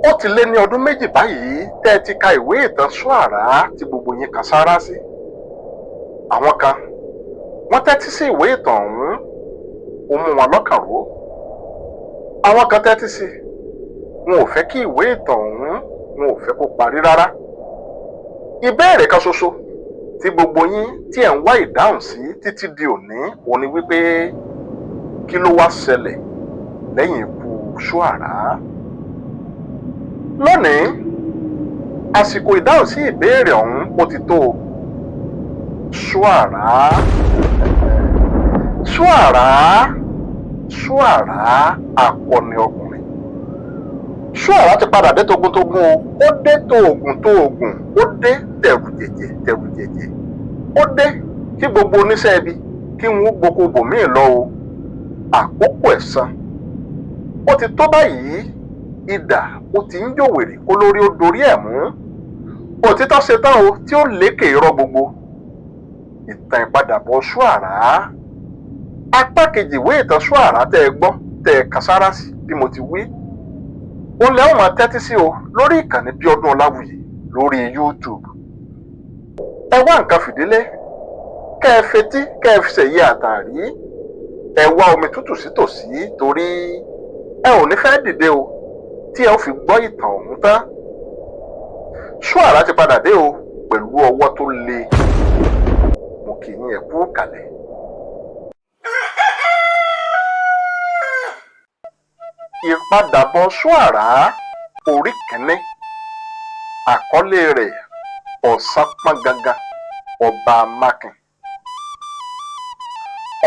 Ó ti lé ní ọdún 2 báyìí tẹ́ ẹ ti ka ìwé ìtàn Ṣóàrà tí gbogbo yín kan sáárá sí. Àwọn kan wọ́n tẹ́tí sí ìwé ìtàn ọ̀hún, ó mú wọn lọ́kàn ró. Àwọn kan tẹ́tí sí, wọn ò fẹ́ kí ìwé ìtàn ọ̀hún, wọn ò fẹ́ kó parí rárá. Ìbéèrè kan ṣoṣo tí gbogbo yín tí ẹ̀ ń wá ìdáhùn sí títí di òní òun ni wípé kí ló wá ṣẹlẹ̀ lẹ́yìn ikú Ṣóàrà? Lónìí, àsìkò ìdáhùn sí ìbéèrè ọ̀hún ó ti tó o. Ṣóàrà, Ṣóàrà, Ṣóàrà akọni ọkùnrin. Ṣóàrà ti padà dé togun-togun o, ó dé tóògùn-tóògùn, ó dé tẹ̀rùjẹ̀jẹ̀ tẹ̀rùjẹ̀jẹ̀, ó dé kí gbogbo oníṣẹ́ ibi kí wọ́n gboko bòmíì lọ o. Àkókò ẹ̀san ó ti tó báyìí, idà ó ti ń jòwèrè kó lórí ó dorí ẹ̀ mú. Òtítọ́ ṣetán o tí ó lékè irọ́ gbogbo. Ìtàn ìpadàbọ̀ Ṣóàrà, apá kejì ìwé ìtàn Ṣóàrà tẹ́ ẹ gbọ́ tẹ́ ẹ kàn sára sí bí mo ti wí, òun lẹ́ ò máa tẹ́tí sí o lórí ìkànnì Bíọ́dún Ọláwuyì lórí YouTube. Ẹ wá nǹkan fìdílé kẹ́ ẹ fetí kẹ́ ẹ ṣèyí àtàrí, ẹ wá omi tútù sí tòsí torí ẹ ò ní fẹ́ dìde o tí ẹ ó fi gbọ́ ìtàn ọ̀hún tán. Ṣóàrà ti padà dé o pẹ̀lú ọwọ́ tó le. Mo kì í yín ẹ kú kàlẹ̀. Ìpadàbọ̀ Ṣóàrà orí kìíní, àkọlé rẹ̀ Ọ̀sán Pọ́n Gangan Ọba Amákin.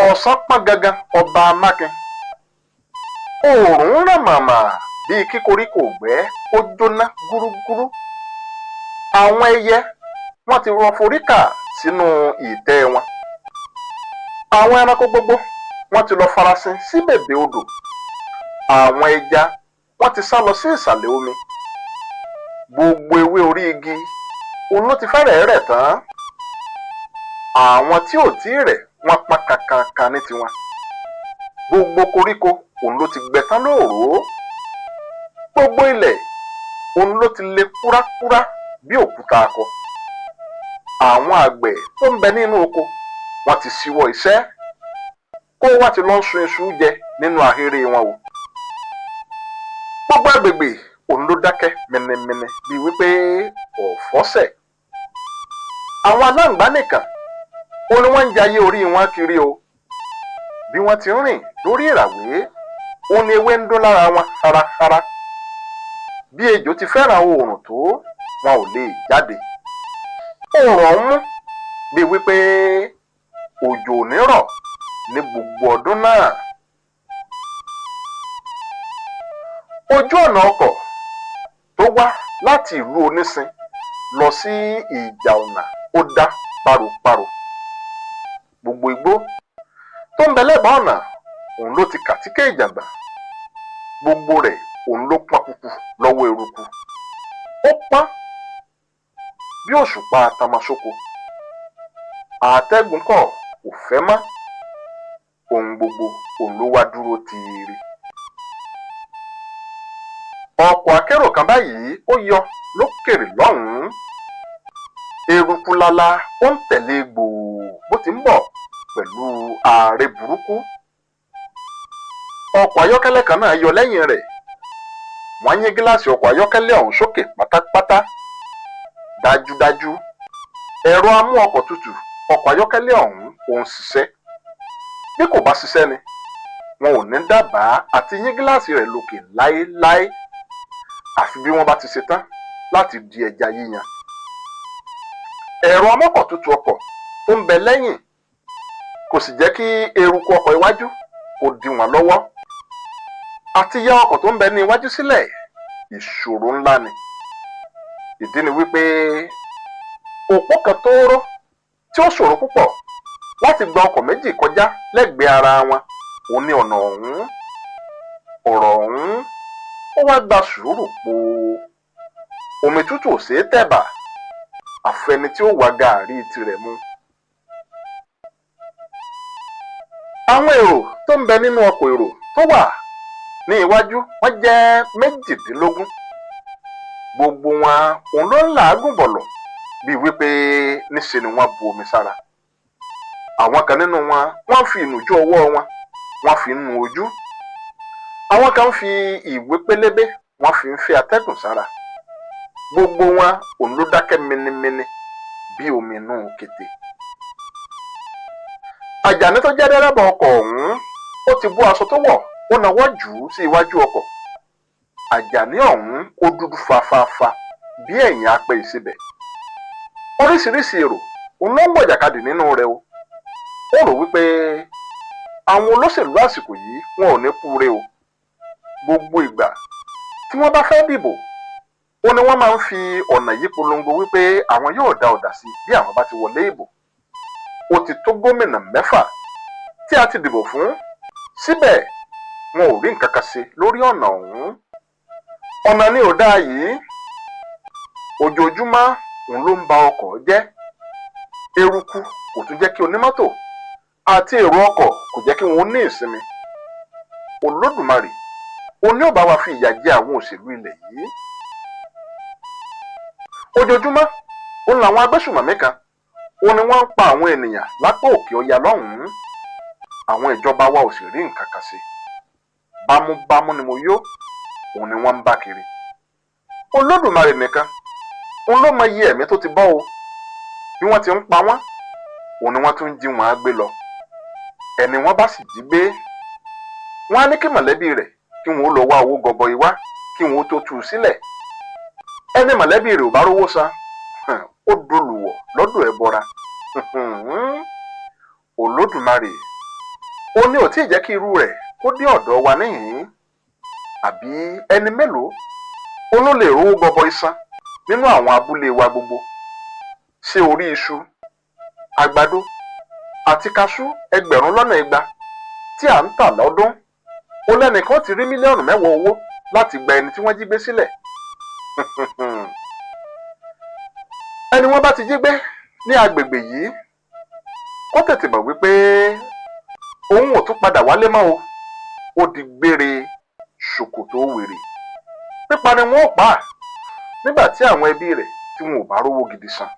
Ọ̀sán pọ́n gangan Ọba Amákin. Oòrùn ràn màmá bíi kíkoríko ògbẹ́ ó jóná gúrúgúrú. Àwọn ẹyẹ wọ́n ti rọ foríkà sínú ìtẹ́ wọn. Àwọn ẹranko gbogbo wọ́n ti lọ farasin sí bèbè odò. Àwọn ẹja wọ́n ti sá lọ sí ìsàlẹ̀ omi. Gbogbo ewé orí igi òun ló ti fẹ́rẹ̀ẹ́ rẹ̀ tán. Àwọn tí ò tí ì rẹ̀ wọ́n pọ́n kankankan ní tiwọn. Gbogbo koríko òun ló ti gbẹ tán lóòró. Gbogbo ilẹ̀ òun ló ti le kúrákúrá bí òkúta akọ. Àwọn àgbẹ̀ tó ń bẹ nínú oko wọ́n ti ṣíwọ́ iṣẹ́, kó wá ti lọ sun iṣu jẹ nínú ahéré wọn o. Gbogbo agbègbè òun ló dákẹ́ mẹnẹmẹnẹ bíi wípé ọ̀fọ́sẹ̀. Àwọn aláǹgbá nìkan òun ni wọ́n ń jayé orí wọn kiri o. Bí wọ́n ti ń rìn lórí ìràwé, òun ni ewé ń dún lára wọn hárahára. Bí ejò ti fẹ́ràn oòrùn tó, wọn ò lè jáde. Oòrùn ọ̀hún mú bíi wípé òjò ò ní rọ̀ ní gbogbo ọdún náà. Ojú ọ̀nà ọkọ̀ tó wá láti ìlú Onísin lọ sí Ìjà Ọ̀nà ó dá páropáro. Gbogbo igbó tó ń bẹ lẹ́bàá ọ̀nà òun ló ti kàtíkè ìjàgbá. Gbogbo rẹ̀ òun ló pọ́n kúkú lọ́wọ́ eruku. Ó pọ́n bí òṣùpá atamasóko. Àtẹ̀gùn kọ̀ kò fẹ́ mọ́. Ohun gbogbo òun ló wá dúró tiiri. Ọkọ̀ akérò kan báyìí ó yọ lókèrè lọ́hùn-ún. Eruku lala ó ń tẹ̀lé gbòò bó ti ń bọ̀ pẹ̀lú ààrẹ burúkú. Ọkọ̀ ayọ́kẹ́lẹ́ kan náà yọ lẹ́yìn rẹ̀. Wọ́n yín gíláàsì ọkọ̀ ayọ́kẹ́lẹ́ ọ̀hún sókè pátápátá. Dájúdájú, ẹ̀rọ amú ọkọ̀ tutù ọkọ̀ ayọ́kẹ́lẹ́ ọ̀hún òun ṣiṣẹ́. Bí kò bá ṣiṣẹ́ ni, wọn ò ní dábàá àti yín gíláàsì rẹ̀ lókè láéláé. Àfi bí wọ́n bá ti ṣetán láti di ẹja yíyan. Ẹ̀rọ amọ́kọ̀ tutù ọkọ̀ tó ń bẹ lẹ́yìn kò sì jẹ́ kí eruku ọkọ̀ iwájú kó dí wọn lọ́wọ́. Àti yá ọkọ̀ tó ń bẹ ní iwájú sílẹ̀ ìṣòro ńlá ni. Ìdí ni wípé òpó kan tóóró tí ó ṣòro púpọ̀ láti gba ọkọ̀ méjì kọjá lẹ́gbẹ̀ẹ́ ara wọn òun ní ọ̀nà ọ̀hún. Ọ̀rọ̀ ọ̀hún ó wá gba sùúrù po. Omi tútù ò ṣeé tẹ̀bà, àfẹni tí ó wá gàárì tirẹ̀ mu. Àwọn èrò tó ń bẹ nínú ọkọ̀ èrò tó wà ní iwájú wọ́n jẹ́ 18. Gbogbo wọn òun ló ń làágùn bọ̀lọ̀ bíi wípé níṣe ni wọ́n bu omi sára. Àwọn kan nínú wọn, wọ́n fi ìnùjú ọwọ́ wọn, wọ́n fi ń nu ojú. Àwọn kan fi ìwé pélébé, wọ́n fi ń fẹ́ atẹ́gùn sára. Gbogbo wọn òun ló dákẹ́ minimini bí omi inú kété. Àjàní tó jẹ́ dẹ́rẹ́bà ọkọ̀ ọ̀hún, ó ti bó aṣọ tó wọ̀, ó nawọ́ jù ú sí iwájú ọkọ̀. Àjàní ọ̀hún ó dúdú fafafa bí ẹ̀yìn apẹ ìsebẹ̀. Oríṣiríṣi èrò òun ló ń wọ̀jàkadì nínú rẹ̀ o. Ó rò wípé àwọn olóṣèlú àsìkò yìí wọn ò ní kúure o. Gbogbo ìgbà tí wọ́n bá fẹ́ dìbò, ó ní wọ́n máa ń fi ọ̀nà yìí polongo wípé àwọn yóò dá ọ̀dà sí bí àwọn bá ti wọlé ìbò. Ó ti tó gómìnà 6 tí a ti dìbò fún, síbẹ̀ wọn ò rí nǹkan kan ṣe lórí ọ̀nà ọ̀hún. Ọ̀nà ni ò dáa yìí, ojoojúmọ́ òun ló ń ba ọkọ̀ jẹ́. Eruku kò tún jẹ́ kí onímọ́tò àti èrò ọkọ̀ kò jẹ́ kí wọ́n ní ìsinmi. Olódùmarè ó ní ò bá wa fi ìyà jẹ àwọn òṣèlú ilẹ̀ yìí. Ojoojúmọ́ òun làwọn agbésùmọ̀mí kan ó ní wọ́n ń pa àwọn ènìyàn lápá òkè ọya lọ́hùn-ún. Àwọn ìjọba wa ò sì rí nǹkan kan ṣe. Bámúbámú ni mo yó, òun ni wọ́n ń bá kiri. Olódùmarè nìkan òun ló mọ iye ẹ̀mí tó ti bọ́ o. Bí wọ́n ti ń pa wọ́n, òun ni wọ́n tún ń jí wọn á gbé lọ. Ẹni wọ́n bá sì jí gbé, wọ́n á ní kí mọ̀lẹ́bí rẹ̀ kí wọ́n ó lọ wá owó gọbọi wá kí wọ́n ó tó tú u sílẹ̀. Ẹni mọ̀lẹ́bí rẹ̀ ò bá rówó san, ó dolùwọ̀ lọ́dọ̀ ẹbọra. Olódùmarè ó ní ò tí ì jẹ́ kí irú rẹ̀ kó dé ọ̀dọ̀ wa níhìn-ín. Àbí ẹni mélòó ó ló lè rówó gọbọi san nínú àwọn abúlé wa gbogbo? Ṣé orí iṣu, àgbàdo àti kaṣú 2,200 tí à ń tà lọ́dún, ó lẹ́nìkan ti rí 10 mílíọ̀nù owó láti gba ẹni tí wọ́n jí gbé sílẹ̀? Ẹni wọ́n bá ti jí gbé ní agbègbè yìí, kó tètè mọ̀ wípé òun ò tún padà wálé mọ́ o. Ó di gbére ṣòkòtò wèrè. Pípa ni wọ́n ó pa á nígbà tí àwọn ẹbí rẹ̀ tí wọn ò bá rówó gidi san.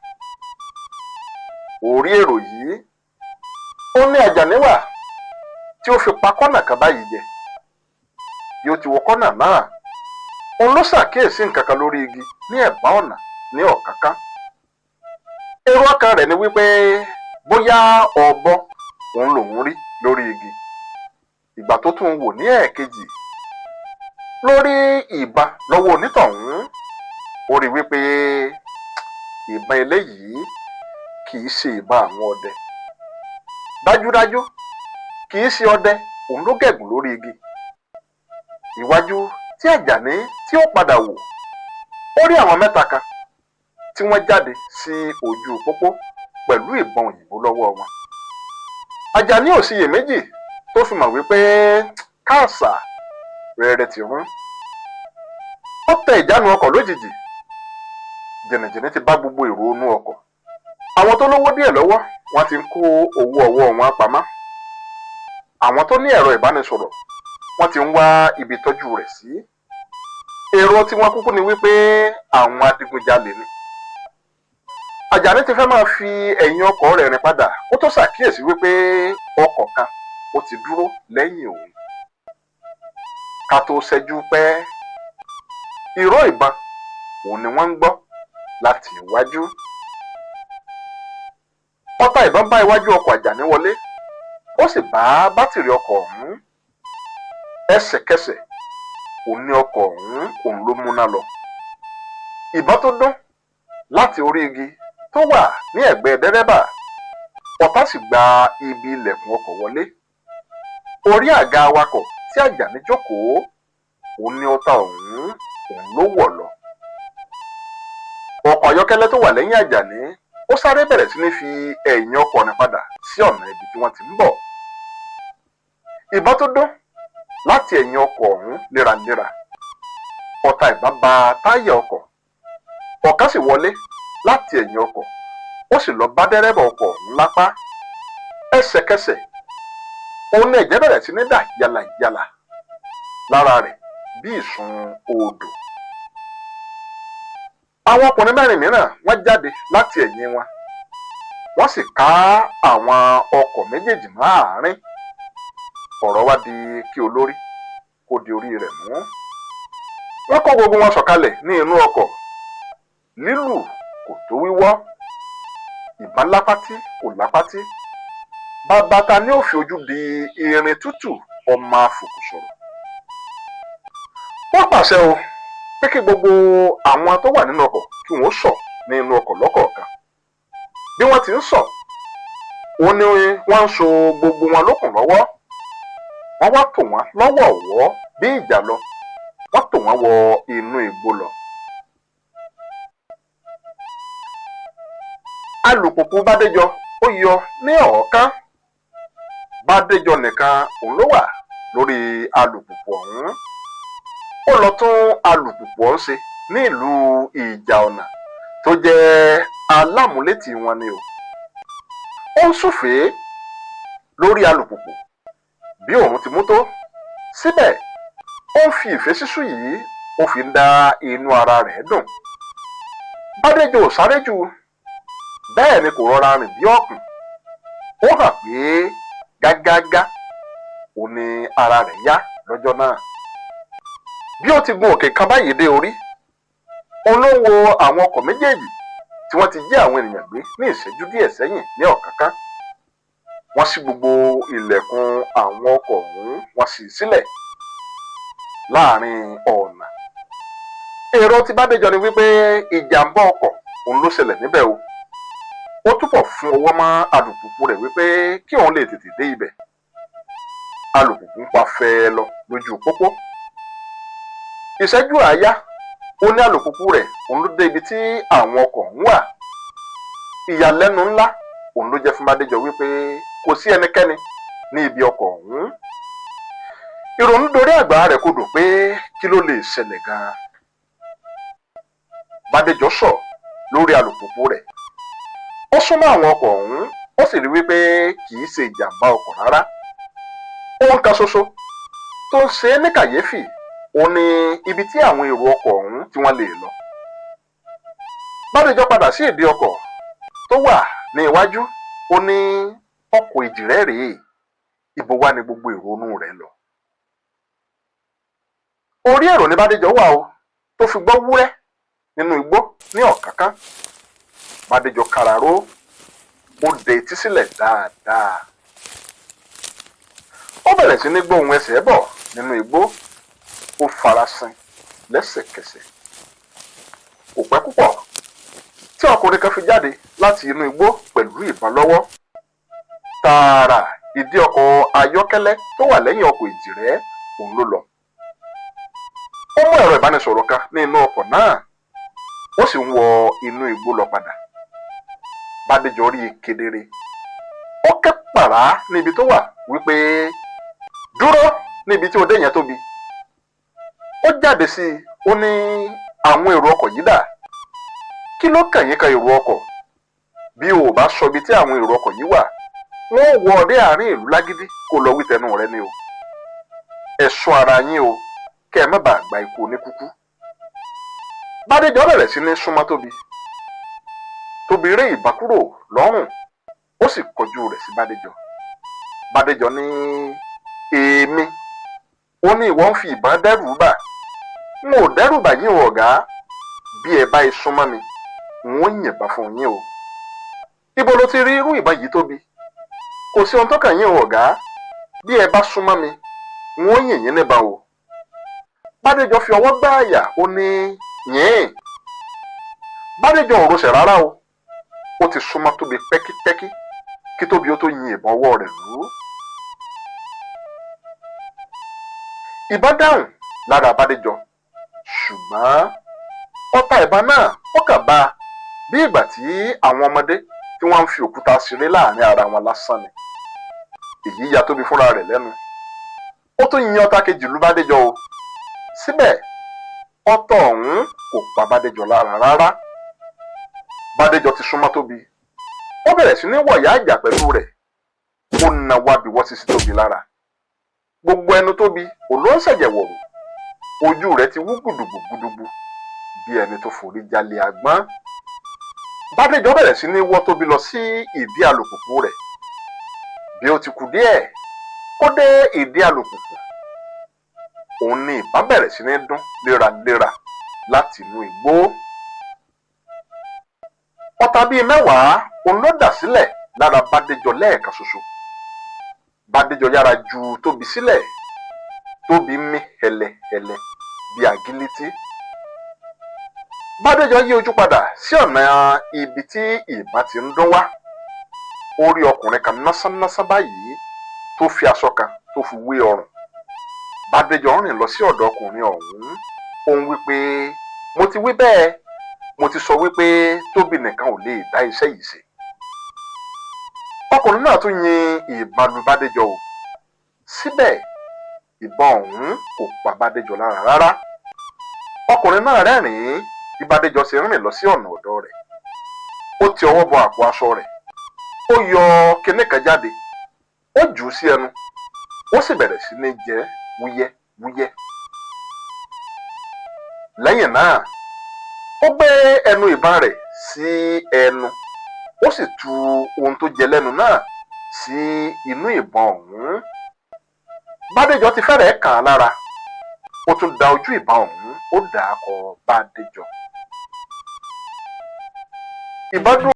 Orí èrò yìí ó ní Àjàní wà tí ó fi pa kọ́nà kan báyìí jẹ. Bí ó ti wọ kọ́nà náà, òun ló ṣàkíyèsí nǹkan kan lórí igi ní ẹ̀bá ọ̀nà ní ọ̀kánkán. Èrò ọkàn rẹ̀ ni wípé bóyá ọ̀bọ òun lòún rí lórí igi. Ìgbà tó tún wò ní ẹ̀ẹ̀kejì lórí ìbọn lọ́wọ́ onítọ̀hún, ó rí wípé ìbọn eléyìí kì í ṣe ìbọn àwọn ọdẹ. Dájúdájú kì í ṣe ọdẹ òun ló gẹ̀gùn lórí igi. Iwájú tí Àjàní tí ó padà wò, ó rí àwọn 3 kan tí wọ́n jáde sí ojú pópó pẹ̀lú ìbọn òyìnbó lọ́wọ́ wọn. Àjàní ò ṣiyèméjì tó fi mọ̀ wípé káàsà rẹ̀rẹ̀ ti rún. Ó tẹ ìjánu ọkọ̀ lójijì. Jìnnìjìnnì ti bá gbogbo èrò inú ọkọ̀. Àwọn tó lówó díẹ̀ lọ́wọ́ wọ́n ti ń kó owó ọwọ́ wọn pamọ́. Àwọn tó ní ẹ̀rọ ìbánisọ̀rọ̀ wọ́n ti ń wá ibi tọ́jú rẹ̀ sí. Èrò tí wọ́n kúkú ni wípé àwọn adigunjalè ni. Àjàní ti fẹ́ máa fi ẹ̀yìn ọkọ̀ rẹ̀ rìn padà kó tó ṣàkíyèsí wípé ọkọ̀ kan ó ti dúró lẹ́yìn òun. Ká tó ṣẹ́jú pẹ́, ìró ìbọn òun ni wọ́n ń gbọ́ láti iwájú. Ọta ìbọn bá iwájú ọkọ̀ Àjàní wọlé, ó sì bá bátìrì ọkọ̀ ọ̀hún. Ẹsẹ̀kẹsẹ̀ òun ní ọkọ̀ ọ̀hún òun ló múná lọ. Ìbọn tó dún láti orí igi tó wà ní ẹ̀gbẹ́ dẹ́rẹ́bà, ọ̀tá sì gba ibi ilẹ̀kùn ọkọ̀ wọlé. Orí àga awakọ̀ tí Àjàní jókòó, òun ní ọta ọ̀hún òun ló wọ̀ lọ. Ọkọ̀ ayọ́kẹ́lẹ́ tó wà lẹ́yìn Àjàní, ó sáré bẹ̀rẹ̀ sí ní fi ẹ̀yìn ọkọ̀ rìn padà sí ọ̀nà ibi tí wọ́n ti ń bọ̀. Ìbọn tó dún láti ẹ̀yìn ọkọ̀ ọ̀hún léraléra. Ọta ìbọn ba táyà ọkọ̀. Ọ̀kan sì wọlé láti ẹ̀yìn ọkọ̀, ó sì lọ bá dẹ́rẹ́bà ọkọ̀ ọ̀hún lápá. Ẹsẹ̀kẹsẹ̀ òun ní ẹ̀jẹ̀ bẹ̀rẹ̀ sí ní dà yàlàyàlà lára rẹ̀ bí ìsun odò. Àwọn ọkùnrin mẹ́rin mìíràn wọ́n jáde láti ẹ̀yìn wọn, wọ́n sì ká àwọn ọkọ̀ méjèèjì mọ́ àárín. Ọ̀rọ̀ wá di kí olórí kó di orí rẹ̀ mú. Wọ́n kó gbogbo wọn sọ̀kalẹ̀ ní inú ọkọ̀. Lílù kò tó wíwọ́, ìbọn lápátí kò lápátí. Bàbá ta ni ó fi ojú di irin tútù ọmọ àfòkù sọ̀rọ̀. Wọ́n pàṣẹ o pé kí gbogbo àwọn tó wà nínú ọkọ̀ kí wọ́n sọ̀ ní inú ọkọ̀ lọ́kọ̀ọ̀kan. Bí wọ́n ti ń sọ̀, òun ni wọ́n ń so gbogbo wọn lókùn lọ́wọ́. Wọ́n wá tò wọ́n lọ́wọ̀ọ̀wọ́ bí ìjà lọ, wọ́n tò wọ́n wọ inú igbó lọ. Alùpùpù Bádéjọ ó yọ ní ọ̀ọ́kán. Bádéjọ nìkan òun ló wà lórí alùpùpù ọ̀hún. Ó lọ tún alùpùpù ọ̀hún ṣe ní ìlú Ìjà Ọ̀nà tó jẹ́ alámúlétì wọn ni o. Ó ń súfèé lórí alùpùpù bí òun ti mú tó. Síbẹ̀ ó ń fi ìfẹ́ sísú yìí ó fi ń dá inú ara rẹ̀ dùn. Bádéjọ ò sáré jù, bẹ́ẹ̀ ni kò rọra rìn bí ọ̀kùn. Ó hàn pé gágágá ò ní ara rẹ̀ yá lọ́jọ́ náà. Bí ó ti gun òkè kan báyìí dé orí, òun ló ń wo àwọn ọkọ̀ méjèèjì tí wọ́n ti jí àwọn ènìyàn gbé ní ìṣẹ́jú díẹ̀ sẹ́yìn ní ọ̀kánkán. Wọ́n ṣí gbogbo ilẹ̀kùn àwọn ọkọ̀ ọ̀hún, wọ́n ṣí sílẹ̀ láàrin ọ̀nà. Èrò tí Bádéjọ ni wípé ìjàmbá ọkọ̀ òun ló ṣẹlẹ̀ níbẹ̀ o. Ó túbọ̀ fún ọwọ́ mọ́ alùpùpù rẹ̀ wípé kí òun lè tètè dé ibẹ̀. Alùpùpù ń pa fẹ́ẹ́ lọ lójú pópó. Ìṣẹ́jú àáyá ó ní alùpùpù rẹ̀ òun ló dé ibi tí àwọn ọkọ̀ ń wà. Ìyàlẹ́nu ńlá òun ló jẹ́ fún Bádéjọ wípé kò sí ẹnikẹ́ni ní ibi ọkọ̀ ọ̀hún. Ìrònú dorí àgbà rẹ̀ kodò pé kí ló lè ṣẹlẹ̀ gan-an. Bádéjọ sọ̀ lórí alùpùpù rẹ̀. Ó súnmọ́ àwọn ọkọ̀ ọ̀hún, ó sì rí wípé kì í ṣe ìjàmbá ọkọ̀ rárá. Ohun kan ṣoṣo tó ń ṣe é ní kàyéfì òun ni ibi tí àwọn èrò ọkọ̀ ọ̀hún tí wọ́n lè lọ. Bádéjọ padà sí ìdí ọkọ̀ tó wà ní iwájú. Ó ní ọkọ̀ èjìrẹ́ rèé, ibo wá ni gbogbo èrò inú rẹ̀ lọ. Orí èrò ní Bádéjọ wà o tó fi gbọ́ wúrẹ́ nínú igbó ní ọ̀kánkán. Bádéjọ kararó, ó de etí sílẹ̀ dáadáa. Ó bẹ̀rẹ̀ sí ní gbóhùn ẹsẹ̀ bọ̀ nínú igbó. Ó farasin lẹ́sẹ̀kẹsẹ̀. Kò pẹ́ púpọ̀ tí ọkùnrin kan fi jáde láti inú igbó pẹ̀lú ìbọn lọ́wọ́. Tààrà ìdí ọkọ̀ ayọ́kẹ́lẹ́ tó wà lẹ́yìn ọkọ̀ èjìrẹ́ òun ló lọ. Ó mú ẹ̀rọ ìbánisọ̀rọ̀ kan ní inú ọkọ̀ náà, ó sì ń wọ inú igbó lọ padà. Bádéjọ rí i kedere. Ó ké pàrà níbi tó wà wípé dúró níbi tí o dé yẹn tóbi. Ó jáde sí i, ó ní àwọn èrò ọkọ̀ yìí dà? Kí ló kàn yín kan èrò ọkọ̀? Bí o ò bá sọ ibi tí àwọn èrò ọkọ̀ yìí wà, wọ́n ó wọ ọdẹ àárín ìlú lágídí kó lọ wí tẹnu rẹ ni o. Ẹ ṣọ́ ara yín o, kẹ́ ẹ má bàa gba ikú oníkúkú. Bádéjọ bẹ̀rẹ̀ sí ní súnmọ́ Tóbi. Tóbi ré ìbọn kúrò lọ́rùn, ó sì kọjú rẹ̀ sí Bádéjọ. Bádéjọ ní èmi ó ní ìwọ ń fi ìbọn dẹ́rù bà. N ò dẹ́rù bà yín o ọ̀gá. Bí ẹ bá súnmọ́ mi, n ó yìnbọn fún yín o. Ibo ló ti rí irú ìbọn yìí Tóbi? Kò sí ohun tó kàn yín o ọ̀gá. Bí ẹ bá súnmọ́ mi, n ó yìn yín níbọn o. Bádéjọ fi ọwọ́ gbá àyà, ó ní yìn. Bádéjọ ò rọsẹ̀ rárá o. Ó ti súnmọ́ Tóbi pẹ́kípẹ́kí kí Tóbi ó tó yin ìbọn ọwọ́ rẹ̀ lù ú. Ìbọn dáhùn lára Bádéjọ, ṣùgbọ́n ọta ìbọn náà ó kàn bá a bí ìgbà tí àwọn ọmọdé tí wọ́n ń fi òkúta ṣeré láàrin ara wọn lásán ni. Èyí ya Tóbi fúnra rẹ̀ lẹ́nu. Ó tún yin ọta kejì lù Bádéjọ o. Síbẹ̀ ọta ọ̀hún kò pa Bádéjọ lára rárá. Bádéjọ ti súnmọ́ Tóbi. Ó bẹ̀rẹ̀ sí ní wọ̀yá àjà pẹ̀lú rẹ̀. Ó na wábi wọ́ sí Tóbi lára. Gbogbo ẹnu Tóbi ò ló ń ṣẹ̀jẹ̀ wọ̀rọ̀. Ojú rẹ̀ ti wú gùdùgbù gùdùgbù bí ẹni tó forí jalè àgbọ́n. Bádéjọ bẹ̀rẹ̀ sí ní wọ́ Tóbi lọ sí ìdí alùpùpù rẹ̀. Bí ó ti kù díẹ̀ kó dé ìdí alùpùpù, òun ni ìbọn bẹ̀rẹ̀ sí ní dún léraléra láti inú igbó. Ọta bíi 10 òun ló dà sílẹ̀ lára Bádéjọ lẹ́ẹ̀kan ṣoṣo. Bádéjọ yára ju Tóbi sílẹ̀. Tóbi mí hẹlẹhẹlẹ bí agilítí. Bádéjọ yí ojú padà sí ọ̀nà ibi tí ìbọn ti ń dún wá. Ó rí ọkùnrin kan násánásán báyìí tó fi aṣọ kan tó fi wé ọrùn. Bádéjọ rìn lọ sí ọ̀dọ̀ ọkùnrin ọ̀hún. Ó ń wí pé mo ti wí bẹ́ẹ̀, mo ti sọ wípé Tóbi nìkan ò lè dá iṣẹ́ yìí ṣe. Ọkùnrin náà tún yin ìbọn lu Bádéjọ o. Síbẹ̀ ìbọn ọ̀hún kò pa Bádéjọ lára rárá. Ọkùnrin náà rẹ́rìn-ín bí Bádéjọ ṣe rìn lọ sí ọ̀nà ọ̀dọ̀ rẹ̀. Ó ti ọwọ́ bọ àpò aṣọ rẹ̀. Ó yọ kinní kan jáde. Ó jù ú sí ẹnu. Ó sì bẹ̀rẹ̀ sí ní jẹ wúyẹ́ wúyẹ́. Lẹ́yìn náà, ó gbé ẹnu ìbọn rẹ̀ sí ẹnu. Ó sì tu ohun tó jẹ lẹ́nu náà sí inú ìbọn ọ̀hún. Bádéjọ ti fẹ́rẹ̀ẹ́ kàn án lára. Ó tún da ojú ìbọn ọ̀hún, ó dà á kọ Bádéjọ. Ìbọn dún.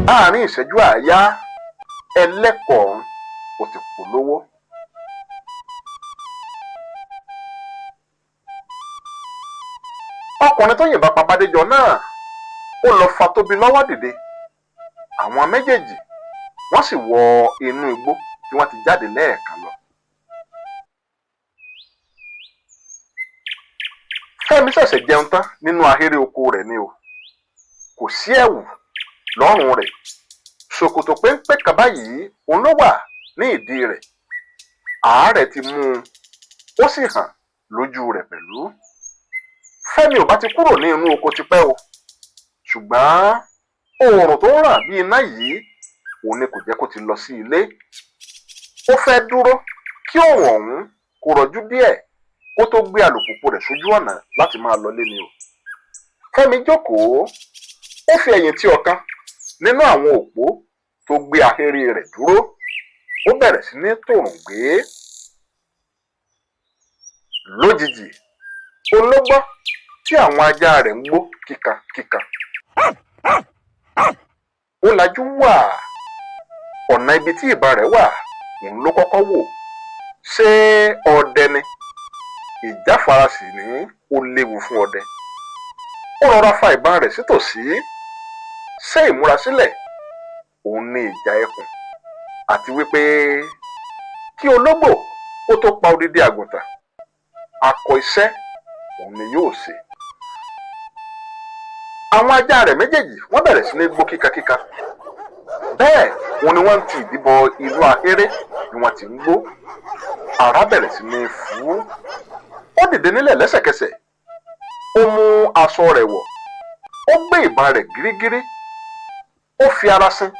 Láàárín ìṣẹ́jú àáyá, ẹlẹ́kọ̀ọ́ ọ̀hún ó ti polówó. Ọkùnrin tó yìnbọn pa Bádéjọ náà ó lọ fa Tóbi lọ́wọ́ dìde. Àwọn méjèèjì wọ́n sì wọ inú igbó tí wọ́n ti jáde lẹ́ẹ̀kan lọ. Fẹ́mi ṣẹ̀ṣẹ̀ jẹun tán nínú ahéré oko rẹ̀ ni o. Kò sí ẹ̀wù lọ́rùn rẹ̀. Ṣòkòtò péńpé kan báyìí òun ló wà ní ìdí rẹ̀. Àárẹ̀ ti mú un, ó sì hàn lójú rẹ̀ pẹ̀lú. Fẹ́mi ò bá ti kúrò ní inú oko tipẹ́ o. Ṣùgbọ́n oòrùn tó ń ràn bí iná yìí òun ni kò jẹ́ kó ti lọ sí ilé. Ó fẹ́ dúró kí oòrùn ọ̀hún kó rọjú díẹ̀ kó tó gbé alùpùpù rẹ̀ sójú ọ̀nà láti máa lọlé ni o. Fẹ́mi jókòó, ó fi ẹ̀yìn tì ọ̀kan nínú àwọn òpó tó gbé ahéré rẹ̀ dúró. Ó bẹ̀rẹ̀ sí ní tòrùn gbé. Lójijì, ológbọ́ tí àwọn ajá rẹ̀ ń gbó kíkankíkan. Ó lajú wà. Ọ̀nà ibi tí ìbọn rẹ̀ wà òun ló kọ́kọ́ wò. Ṣé ọdẹ ni? Ìjáfara sì ní ó léwu fún ọdẹ. Ó rọra fa ìbọn rẹ̀ sítòsí. Ṣé ìmúrasílẹ̀ òun ni ìjà ẹkùn, àti wípé kí ológbò ó tó pa odidi àgùntàn, akọ iṣẹ́ òun ni yóò ṣe. Àwọn ajá rẹ̀ méjèèjì wọ́n bẹ̀rẹ̀ sí ní gbó kíkankíkan. Bẹ́ẹ̀ òun ni wọ́n ń ti ìdí bọ inú ahéré ni wọ́n ti ń gbó. Ara bẹ̀rẹ̀ sí ní fú. Ó dìde nílẹ̀ lẹ́sẹ̀kẹsẹ̀. Ó mú aṣọ rẹ̀ wọ̀. Ó gbé ìbọn rẹ̀ gírígírí. Ó fi ara sin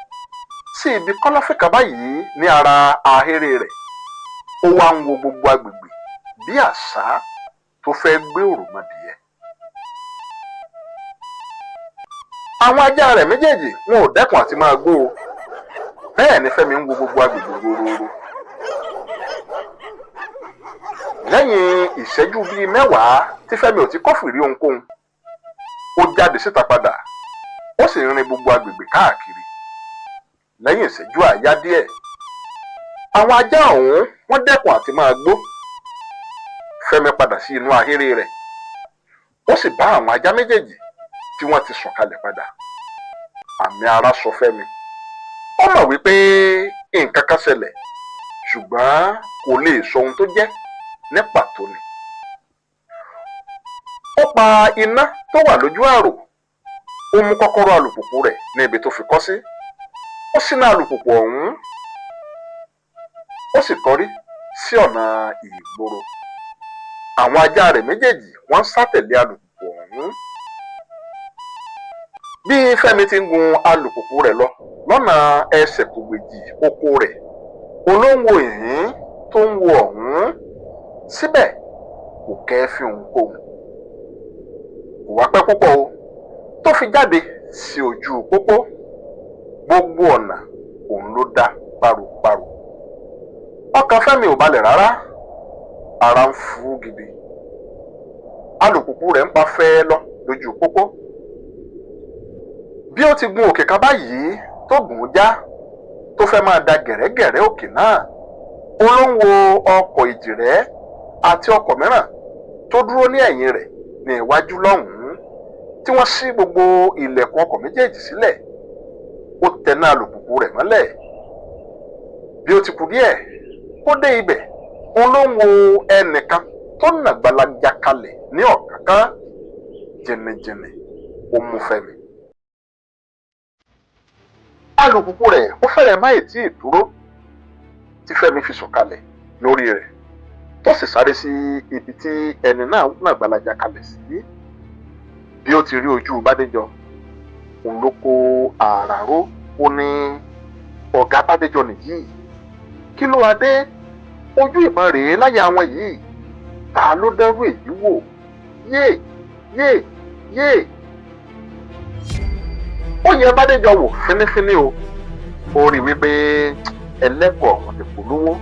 sí ibi kọ́lọ́fín kan báyìí ní ara ahéré rẹ̀. Ó wá ń wo gbogbo agbègbè bí àṣá tó fẹ́ gbé òròmọdìẹ. Àwọn ajá rẹ̀ méjèèjì wọn ò dẹ́kun àti máa gbó o. Bẹ́ẹ̀ ni Fẹ́mi ń wo gbogbo agbègbè rororo. Lẹ́yìn ìṣẹ́jú bíi 10 tí Fẹ́mi ò ti kófìrí ohunkóhun, ó jáde síta padà, ó sì rin gbogbo agbègbè káàkiri. Lẹ́yìn ìṣẹ́jú àáyá díẹ̀, àwọn ajá ọ̀hún wọ́n dẹ́kun àti máa gbó. Fẹ́mi padà sí inú ahéré rẹ̀. Ó sì bá àwọn ajá méjèèjì tí wọ́n ti sùn kalẹ̀ padà. Àmì ara sọ Fẹ́mi. Ó mọ̀ wípé nǹkan kan ṣẹlẹ̀, ṣùgbọ́n kò lè sọ ohun tó jẹ́ ní pàtó ni. Ó pa iná tó wà lójú ààrò, ó mú kọ́kọ́rọ́ alùpùpù rẹ̀ ní ibi tó fi kọ́ sí, ó ṣínà alùpùpù ọ̀hún, ó sì kọrí sí ọ̀nà ìgboro. Àwọn ajá rẹ̀ méjèèjì wọ́n ń sá tẹ̀lé alùpùpù ọ̀hún. Bí Fẹ́mi ti ń gun alùpùpù rẹ̀ lọ lọ́nà ẹsẹ̀ kògbèjì oko rẹ̀, olóńgbò ìhín tó ń wo ọ̀hún, síbẹ̀ kò kẹ́ẹ́fín ohunkóhun. Kò wá pẹ́ púpọ̀ o tó fi jáde sí ojú pópó. Gbogbo ọ̀nà òun ló dá páropáro. Ọkàn Fẹ́mi ò balẹ̀ rárá, ara ń fu gidi. Alùpùpù rẹ̀ ń pa fẹ́ẹ́ lọ lójú pópó. Bí ó ti gun òkè kan báyìí tó gùn ún já, tó fẹ́ máa da gẹ̀rẹ́gẹ̀rẹ́ òkè náà, ó ló ń wo ọkọ̀ ìjìrẹ́ àti ọkọ̀ mìíràn tó dúró ní ẹ̀yìn rẹ̀ ní iwájú lọ́hùn-ún, tí wọ́n ṣí gbogbo ilẹ̀kùn ọkọ̀ méjèèjì sílẹ̀. Ó tẹná alùpùpù rẹ̀ mọ́lẹ̀. Bí ó ti kù díẹ̀ kó dé ibẹ̀, òun ló ń wo ẹnìkan tó nà gbalaja kalẹ̀ ní ọ̀kánkán. Jìnnìjìnnì ó mú Fẹ́mi. Alùpùpù rẹ̀ ó fẹ́rẹ̀ má ì tí ì dúró tí Fẹ́mi fi sọ̀kalẹ̀ lórí rẹ̀, tó sì sáré sí ibi tí ẹni náà nà gbalaja kalẹ̀ sí. Bí ó ti rí ojú Bádéjọ, òun ló kó àrà ró. Ó ní, "Ọ̀gá Bádéjọ nìyí, kí ló wá dé? Ojú ìbọn rèé láyà wọn yìí, ta ló dẹ́rù èyí wò? Yé yé yé!" Ó yẹ Bádéjọ wò fínífíní o, ó rí wípé ẹlẹ́kọ̀ọ́ ọ̀hún ti polówó.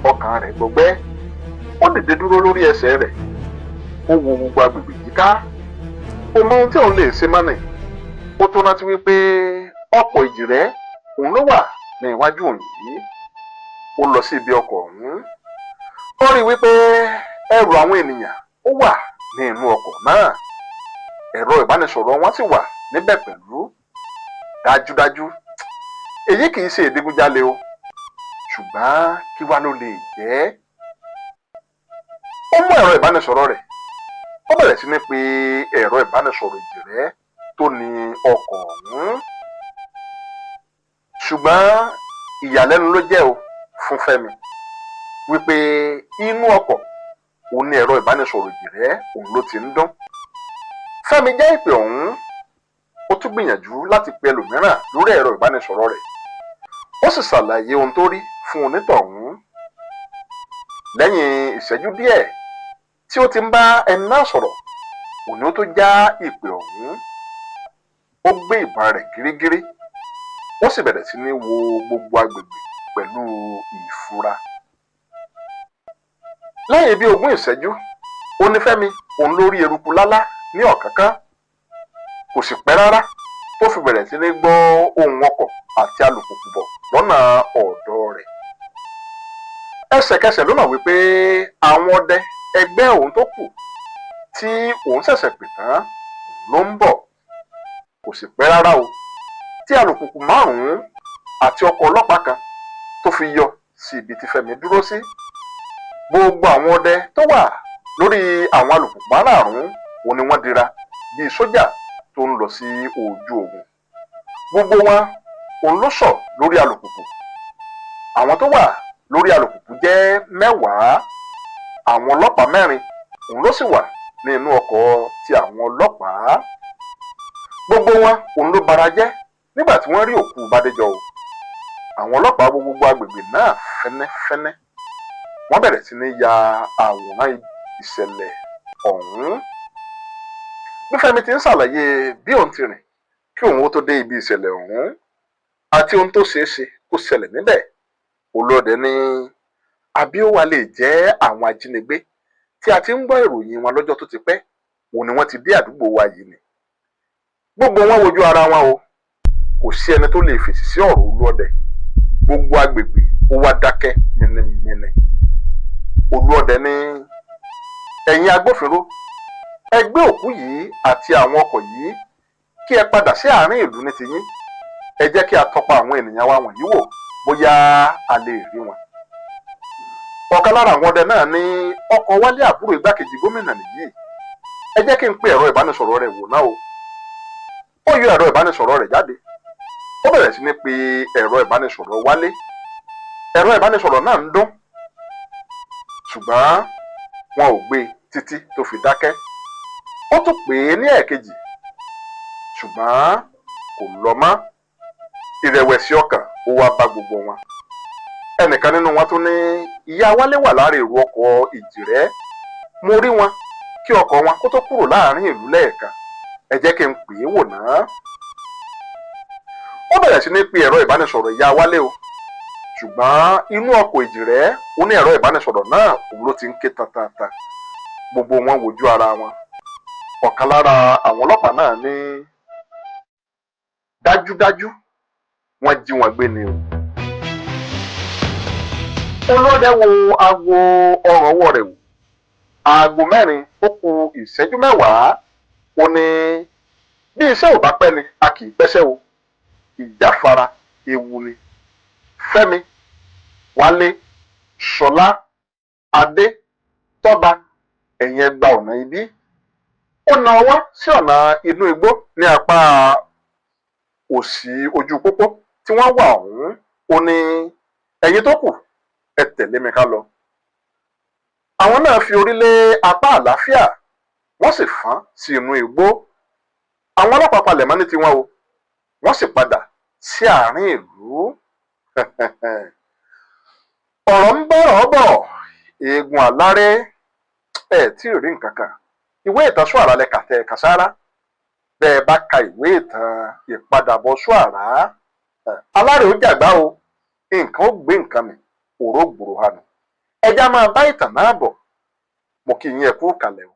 Ọkàn rẹ̀ gbọgbẹ́. Ó dìde dúró lórí ẹsẹ̀ rẹ̀, ó wo gbogbo agbègbè yíká. Kò mọ ohun tí òun lè ṣe mọ́nì. Ó tún rántí wípé ọkọ̀ ìjìrẹ́ òun ló wà ní iwájú òun yìí. Ó lọ sí ibi ọkọ̀ ọ̀hún, ó rí wípé ẹrù àwọn ènìyàn ó wà ní inú ọkọ̀ náà, ẹ̀rọ ìbánisọ̀rọ̀ wọn sì wà níbẹ̀ pẹ̀lú. Dájúdájú, èyí kì í ṣe ìdígunjalè o, ṣùgbọ́n kí wá ló lè jẹ́? Ó mú ẹ̀rọ ìbánisọ̀rọ̀ rẹ̀, ó bẹ̀rẹ̀ sí ní pe ẹ̀rọ ìbánisọ̀rọ̀ ìjìrẹ́ tó ní ọkọ̀ ọ̀hún. Ṣùgbọ́n ìyàlẹ́nu ló jẹ́ o fún Fẹ́mi wípé inú ọkọ̀ òun ní ẹ̀rọ ìbánisọ̀rọ̀ ìjìrẹ́ òun ló ti ń dún. Fẹ́mi jẹ́ ìpè ọ̀hún. Ó tún gbìyànjú láti pe ẹlòmíràn lórí ẹ̀rọ ìbánisọ̀rọ̀ rẹ̀, ó sì ṣàlàyé ohun tó rí fún onítọ̀hún. Lẹ́yìn ìṣẹ́jú díẹ̀ tí ó ti ń bá ẹni náà sọ̀rọ̀, òní ó tó já ìpè ọ̀hún. Ó gbé ìbọn rẹ̀ gírígírí, ó sì bẹ̀rẹ̀ sí ní wo gbogbo agbègbè pẹ̀lú ìfura. Lẹ́yìn bíi 20 ìṣẹ́jú, onífẹ́mi òun ló rí eruku lálá ní ọ̀kánkán. Kò sì pẹ́ rárá tó fi bẹ̀rẹ̀ sí ní gbọ́ ohùn ọkọ̀ àti alùpùpù bọ̀ lọ́nà ọ̀dọ̀ rẹ̀. Ẹsẹ̀kẹsẹ̀ ló mọ̀ wípé àwọn ọdẹ ẹgbẹ́ òun tó kù tí òun ṣẹ̀ṣẹ̀ pè tán ló ń bọ̀. Kò sì pẹ́ rárá o tí alùpùpù 5 àti ọkọ̀ ọlọ́pàá kan tó fi yọ sí ibi tí Fẹ́mi dúró sí. Gbogbo àwọn ọdẹ tó wà lórí àwọn alùpùpù márààrún òun ni wọ́n dira bíi sójà tó ń lọ sí ojú ogun. Gbogbo wọn òun ló sọ lórí alùpùpù. Àwọn tó wà lórí alùpùpù jẹ́ 10, àwọn ọlọ́pàá 4 òun ló sì wà ní inú ọkọ̀ ti àwọn ọlọ́pàá. Gbogbo wọn òun ló bara jẹ́ nígbà tí wọ́n rí òkú Bádéjọ o. Àwọn ọlọ́pàá wo gbogbo agbègbè náà fẹ́nẹ́fẹ́nẹ́, wọ́n bẹ̀rẹ̀ sí ní ya àwòrán ìṣẹ̀lẹ̀ ọ̀hún. Bí Fẹ́mi ti ń ṣàlàyé bí òun ti rìn kí òun ó tó dé ibi ìṣẹ̀lẹ̀ ọ̀hún àti ohun tó ṣeé ṣe kó ṣẹlẹ̀ níbẹ̀, Olóde ní àbí ó wá lè jẹ́ àwọn ajínigbé tí a ti ń gbọ́ ìròyìn wọn lọ́jọ́ tó ti pẹ́ òun ni wọ́n ti dé àdúgbò wa yìí ni. Gbogbo wọn wojú ara wọn o, kò sí ẹni tó lè fèsì sí ọ̀rọ̀ Olóde. Gbogbo agbègbè ó wá dákẹ́ mẹ́nẹ́mẹ́nẹ́. Olóde ní, "Ẹ̀yin agbófinró, ẹ gbé òkú yìí àti àwọn ọkọ̀ yìí kí ẹ padà sí àárín ìlú ní tiyín. Ẹ jẹ́ kí a tọpa àwọn ènìyàn wa wọ̀nyí wò bóyá a lè rí wọn. Ọ̀kan lára àwọn ọdẹ náà ní ọkọ̀ Wálé àbúrò igbákejì gómìnà nìyí. Ẹ jẹ́ kí n pe ẹ̀rọ ìbánisọ̀rọ̀ rẹ̀ wò náà o. Ó yọ ẹ̀rọ ìbánisọ̀rọ̀ rẹ̀ jáde, ó bẹ̀rẹ̀ sí ní pe ẹ̀rọ ìbánisọ̀rọ̀ Wálé. Ẹ̀rọ ìbánisọ̀rọ̀ náà ń dún, ṣùgbọ́n wọn ò gbé títí tó fi dákẹ́. Ó tún pè é ní ẹ̀ẹ̀kejì, ṣùgbọ́n kò lọ mọ́. Ìrẹ̀wẹ̀sì ọkàn ó wá bá gbogbo wọn. Ẹnìkan nínú wọn tún ní, ìyá Wálé wà lára èrò ọkọ̀ Ìjìrẹ́. Mo rí wọn kí ọkọ̀ wọn kó tó kúrò láàrin ìlú lẹ́ẹ̀kan. Ẹ jẹ́ kí n pè é wò náà. Ó bẹ̀rẹ̀ sí ní pe ẹ̀rọ ìbánisọ̀rọ̀ ìyá Wálé o, ṣùgbọ́n inú ọkọ̀ Ìjìrẹ́ ó ní ẹ̀rọ ìbánisọ̀rọ̀ náà òun ló ti ń ké tantan. Gbogbo wọn wojú ara wọn. Ọ̀kan lára àwọn ọlọ́pàá náà ní dájúdájú wọ́n jí wọn gbé ni o. Olóde wo aago ọrùn ọwọ́ rẹ̀ wò. Aago 3:50. Ó ní bí iṣẹ́ ò bá pẹ́ ni a kì í pẹ́ṣẹ́ o, ìjáfara ewu ni. Fẹ́mi, Wálé, Ṣọlá, Adé, Tọ́ba, ẹ̀yin ẹ gba ọ̀nà ibí. Ó na ọwọ́ sí ọ̀nà inú igbó ní apá òsì ojú pópó tí wọ́n wà ọ̀hún. Ó ní ẹ̀yin tó kù, ẹ tẹ̀lé mi ká lọ. Àwọn náà fi orí lé apá àlàáfíà, wọ́n sì fọ́n sí inú igbó. Àwọn ọlọ́pàá palẹ̀mọ́ ní tiwọn o, wọ́n sì padà sí àárín ìlú. Ọ̀rọ̀ ń bọ̀rọ̀ bọ̀, eegun aláré ẹ̀ tí ì rí nǹkan kan. Ìwé ìtàn Ṣúàrà lẹ kàtẹ́ kàsára. Bẹ́ẹ̀ bá ka ìwé ìtàn Ìpadàbọ̀ Ṣúàrà, alárè ó jàgbá o, nǹkan ó gbé nǹkan mi òró gbòòrò hànú. Ẹja máa bá ìtàn náà bọ̀. Mo kí yín, ẹ kú kàlẹ̀ o.